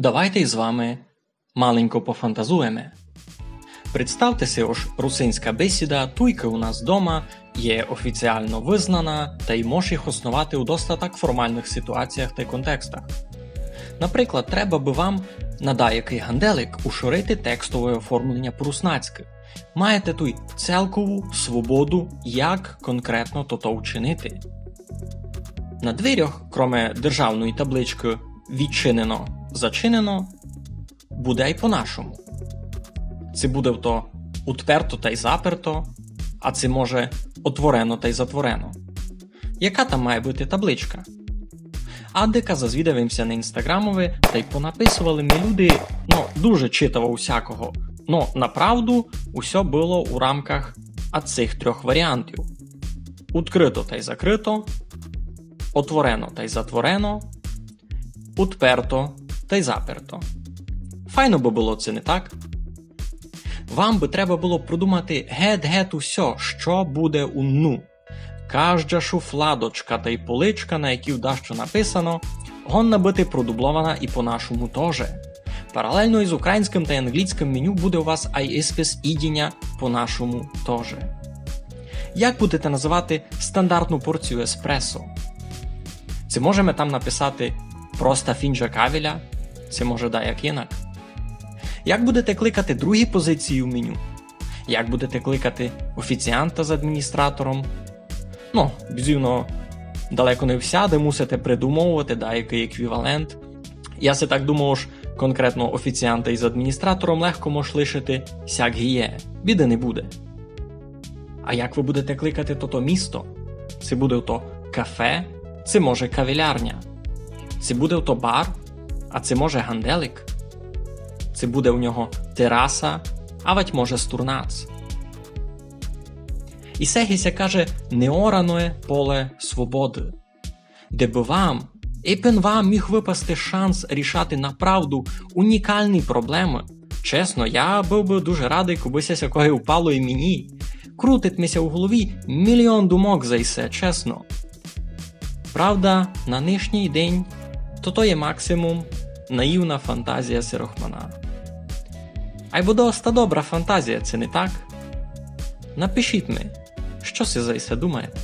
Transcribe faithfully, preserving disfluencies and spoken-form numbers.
Давайте із вами маленько пофантазуєме. Представте си, ож русинська бесіда туйкы у нас дома є офіціално визнана тай мож її хосновати у доста так формалных ситуаціях тай контекстах. Наприклад, треба бы вам на даякый ганделик ушорити текстове оформлення по-руснацькы. Маєте туй целкову свободу, як конкретно тото учинити. На дверьох, кроме державної табличкы «Відчинено», «Зачинено», буде й по-нашому. Ци буде то «Удперто тай заперто», а ци може «Отворено тай затворено». Яка там має быти табличка? А дика зазвідав им ся на інстаграмови, тай понаписовали ми люди, ну, дуже читаво усякого. Но направду усьо было у рамках ацих трьох варіантів: удкрыто тай закрыто, отворено тай затворено, удперто тай заперто. Файно бы было, ци не так? Вам бы треба было продумати гет-гет усьо, што буде у НУ. Кажда шуфладочка тай поличка, на якій дашто написано, годна быти продублована і по-нашому тоже. Паралелно із українськым тай англійськым меню буде у вас ай і спис їдіня по-нашому тоже. Як будете называти стандартну порцію еспресо? Ци можеме там написати «проста фінджа кавеля», ци може даяк инак? Як будете кликати другі позиції у меню? Як будете кликати офіціанта з адміністратором? Ну, бізувно, далеко не всяды мусите придумовувати даякый еквівалент. Я си так думав, ож конкретно офіціанта із адміністратором легко мож лишити сяк ги є. Біды не буде. А як вы будете кликати тото місто? Ци буде то кафе, ци може кавелярня? Ци буде то бар, а ци може ганделик? Ци буде у нього тераса, авадь може стурнац? І се ги ся каже неораноє поле свободы, де бы вам, епен вам міг выпасти шанс рішати направду унікалні проблемы. Чесно, я быв бы дуже радый, кобы ся сякоє упало і мені. Крутить ми ся у голові мільйон думок за исе, чесно. Правда, на нынішній день тото є максимум наївна фантазія сирохмана. Айбо доста добра фантазія, ци не так? Напишіть ми, што си за исе думаєте.